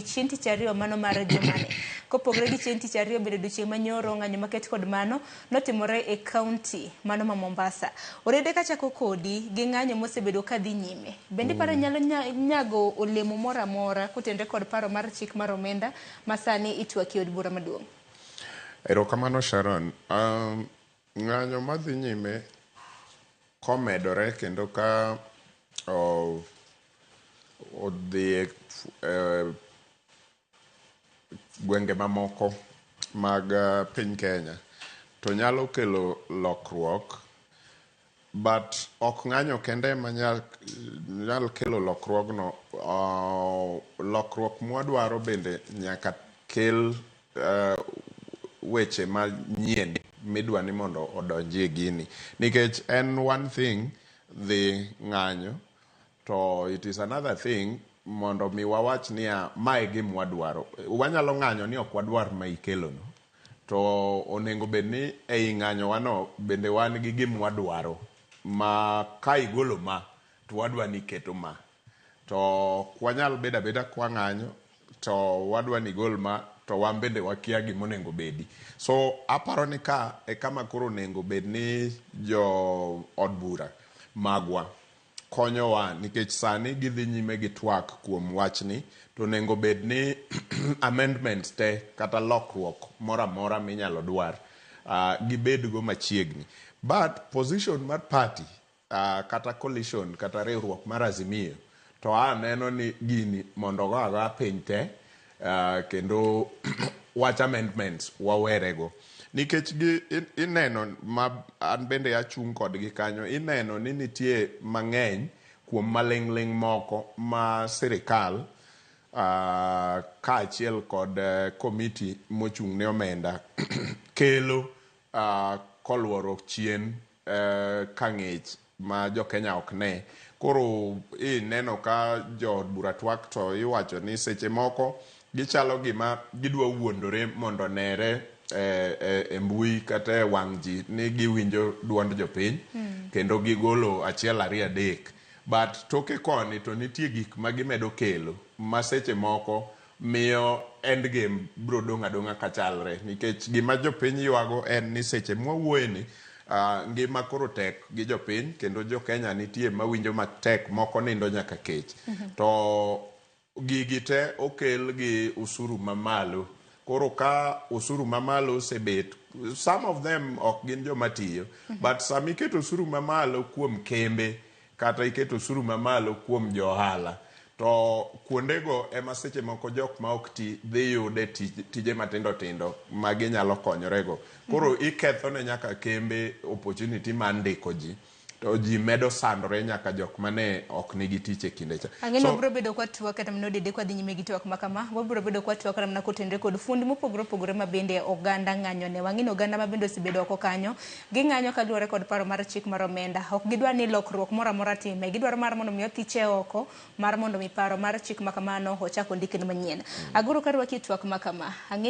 Chieng' tich ariyo mano mar jumani. Kopogore gi chieng' tich ariyo bende odiochieng' manyoro ng'anyo maket kod mano notimore e kaunti mano ma Mombasa. Orede kachako kodi gi ng'anyo mosebedo ka dhi nyime. Bende iparo nyalo nyago olemo moro amora kotenre kod paro mar chik mar omenda ma sani itwakie od bura maduong'? Erokamano Sharon. Ng'anyo madhi nyime komedore kendo ka odhi e gwenge mamoko mag piny Kenya to nyalo kelo lokruok, but ok ng'anyo kende ema nyal kelo lokruogno. Lokruok mwadwaro bende nyaka kel weche manyien midwa ni mondo odonjie gini. Nikech en one thing dhi ng'anyo, to it is another thing mondo mi wawach niya, ma e gima wadwaro. Wanyalo ng'anyo ni ok wadwar ma ikelono. To onego bed ni ei ng'anyo wano bende wan gi gima wadwaro ma ka igolo ma to wadwa ni iketo ma. To ok wanyal bedo abeda kwa ng'anyo to wadwa ni igol ma to wan bende wakia gima onego bedi. So aparo ni ka e kama koro onego bed ni jo od bura magwa konyowa, nikech sani gidhi nyime gi twak kuom wachni, to onego bed ni amendments te kata lokruok moro amora minyalo dwar gibed go machiegni. But position mar party kata coalition kata riwruok mar Azimio to aneno ni gini mondo ogo agoya piny te kendo wach amendments wawerego. Nikech gi ineno ma an bende achung' kodgi kanyo, ineno ni nitie mang'eny kuom maling'ling' moko ma sirikal kaachiel kod komiti mochung' ne omenda kelo koluoro chien ka ng'ich ma jo Kenya ok ne. Koro ineno ka jood bura twak to iwacho ni seche moko gichalo gima gidwa wuondore mondo onere e mbui kata e wang' ji ni giwinjo duond jopiny kendo gigolo achiel, ariyo, adek. But toke koni to nitie gik ma gimedo kelo ma seche moko miyo end game biro dong' adong'a kachalre, nikech gima jopiny ywago en ni seche mwawuoye ni ngima koro tek gi jopiny kendo jo Kenya nitie mawinjo matek, moko nindo nyaka kech. To gigi te okel gi usuru mamalo. Koro ka usuru mamalo osebet, some of them ok gin joma tiyo, but sama iketo usuru mamalo kuom kembe kata iketo osuru mamalo kuom jo ohala, to kuondego ema seche moko jok ma ok ti dhi yude tije matindo tindo ma ginyalo konyorego. Koro iketho ne nyaka kembe opportunity mar ndiko ji, to ji medo sandore, nyaka jok mane ok nigi tich e kinde cha. Ang'e ni wabiro bedo kwa twak kata mana odede kwa dhi nyime gi twak ma kama. Wabiro bedo kwa twak kata mana kotenore kod fundi mopogore opogore ma bende oganda ng'anyo ne. Wang'e ni oganda ma bende osebedo oko kanyo, ging'anyo kaluwore kod paro mar chik mar omenda. Ok gidwar ni lokruok moro amora time. Gidwaro mar mondo mi othiche oko mar mondo mi paro mar chik ma kamano ochak ondik kendo manyien. Agoro karwaki e twak ma kama. Ang'e